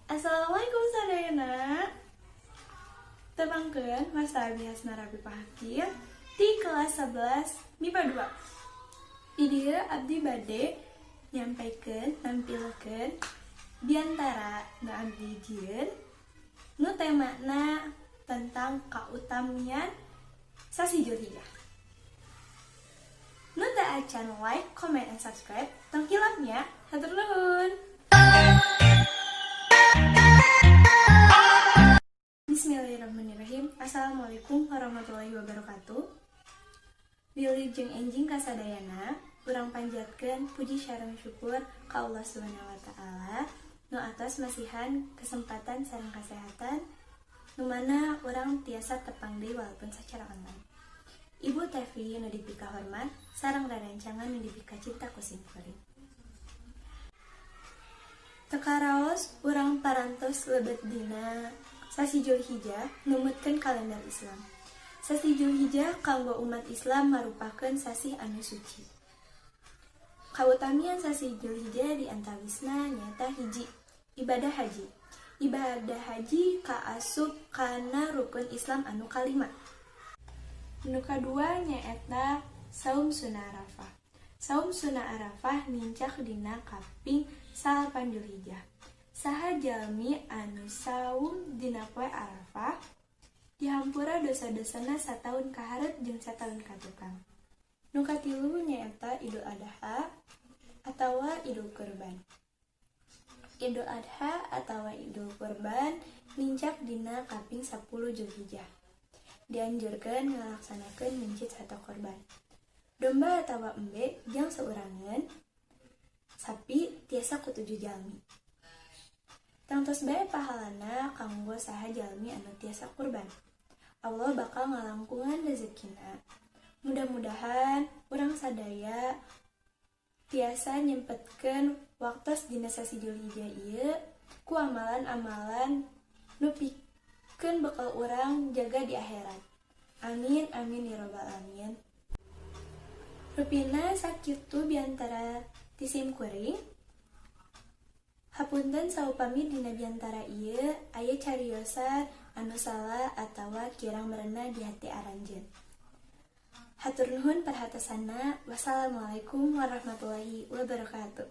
Assalamualaikum sadayana. Tepangkeun, wasta abi Hasna Rapi Hakim di kelas 11 MIPA 2. Di dieu abdi bade nyampaikeun, nampilkeun biantara nu abdi jieun, nu temana tentang kautamian sasi Julhijjah. Nu teu acan like, comment, and subscribe, tong hilap nya. Hatur nuhun. Bismillahirrahmanirrahim. Assalamualaikum warahmatullahi wabarakatuh. Wilujeng enjing kasadayana. Urang panjatkeun puji sareng syukur ka Allah Subhanahu wa Ta'ala nu atos masihan kesempatan sareng kesehatan nu mana urang tiasa tepang deui walaupun secara online. Ibu Tevi nu dipika hormat sareng rerencangan nu dipika cinta ku simkuring. Teu karaos urang parantos lebet dina sasi Julhijjah, numutkeun kalender Islam. Sasi Julhijjah kanggo umat Islam marupakeun sasih anu suci. Kautamian sasi Julhijjah di antawisna nyaeta hiji, ibadah haji. Ibadah haji kaasup kana rukun Islam anu kalima. Nu kadua nyaeta saum sunah Arafah. Saum sunah Arafah nincak dina kaping 9 Julhijjah. Saha jalmi anu saum dina poe Arafah dihampura dosa-dosana sataun ka hareup jeung sataun ka tukang. Nu katilu nyaeta Idul Adha atawa Idul Kurban. Idul Adha atawa Idul Kurban nincak dina kaping 10 Julhijjah. Dianjurkeun ngalaksanakeun mencit sato korban. Domba atawa embe jang saurangeun, sapi tiasa ku tujuh jalmi. Tangtos bae pahalana kanggo saha jalmi anu tiasa kurban. Allah bakal ngalangkungan rezekina. Mudah-mudahan urang sadaya tiasa nyempetkeun waktos dina sasi Julhijjah ieu ku amalan-amalan nu pikeun bekal urang jaga di akhirat. Amin amin ya robbal alamin. Rupina sakitu biantara ti sim kuring. Hapunten saupami dina biantara ieu aya cariosan anu salah atawa kirang merenah di hati aranjeun. Hatur nuhun perhatosanna. Wassalamualaikum warahmatullahi wabarakatuh.